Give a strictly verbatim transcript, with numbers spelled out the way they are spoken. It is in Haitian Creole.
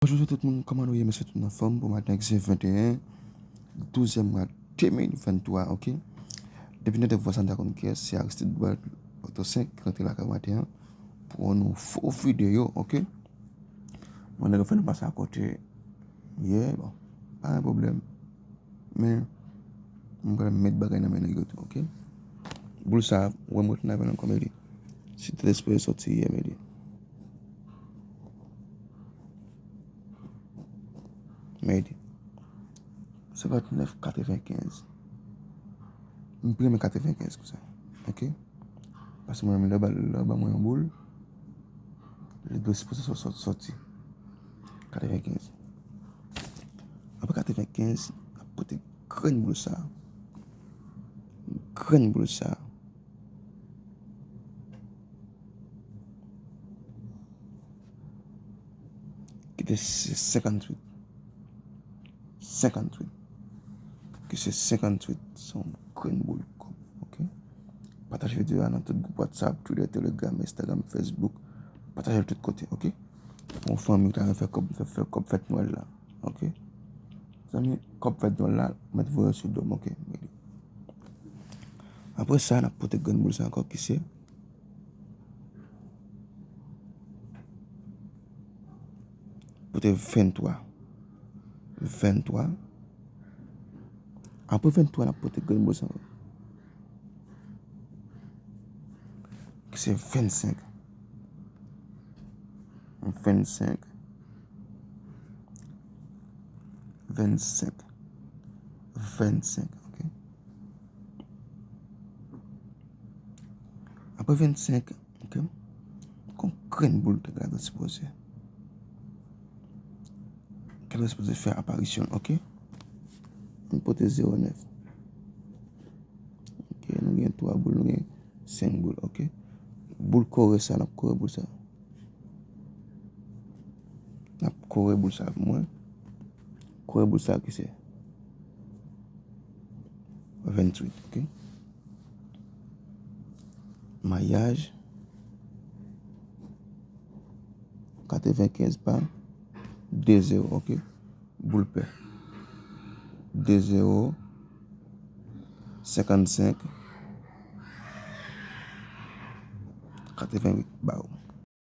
Bonjou tout moun, kòman nou ye? M swete tout moun anfòm pou maten an ki se venteyen douzyèm mwa de mil venntwa, oke? Depi nou te vwa sa, nou ta konn kiyès, se Aristide Bwèl, Pòto senk, ki rantre lakay maten an pou yon nouvo videyo, oke? Bon, nèg yo fè nou pase akote yè, bon, pa gen pwoblèm. Men, m pral met bagay nan men nèg yo tou, oke? Boul sa, ou wè m retounen avè l ankò, men li. Si te espere soti yè, men li. Men li. Senkannnèf katrevenkenz. M pi renmen katrevenkenz konsa, oke? Paske mwen menm, lè w ba, lè w ba mwen yon boul, li dwe sipoze sò-, sò-, sòti. Katrevenkenz. Apre katrevenkenz, n ap pote grenn boul sa. Grenn boul sa. Ki te se senkanntwit. Senkanntwit. Ki se senkanntwit. Se yon grenn boul kòb, oke? Pataje videyo a nan tout gwoup WhatsApp, Twitter, Telegram, Instagram, Facebook. Pataje l tout kote, oke? Pou yon fanmi ki ta renmen fè kòb, fè, fè kòb fèt Nwèl la, oke? Zanmi, kòb fèt Nwèl la, mèt voye sou do m, oke? Apre sa, n ap pote grenn boul sa ankò ki se Pote venntwa. Venntwa. Apre venntwa, n ap pote grenn boul sa. Ki se vennsenk. Vennsenk. Vennsenk. Vennsenk, oke? Apre vennsenk, oke? Kon grenn boul te gade sipoze. Gade sipoze fè aparisyon, oke? M pote zewo nèf. Oke, nou gen twa boul, nou gen senk boul, oke? Boul kore sa, n ap kore boul sa. N ap kore boul sa pou mwen. Kore boul sa ki se venntuit, oke? Mayaj katrevenkenz pa de zewo, oke? Boul pè. De zewo, senkannsenk, katreventuit ba ou.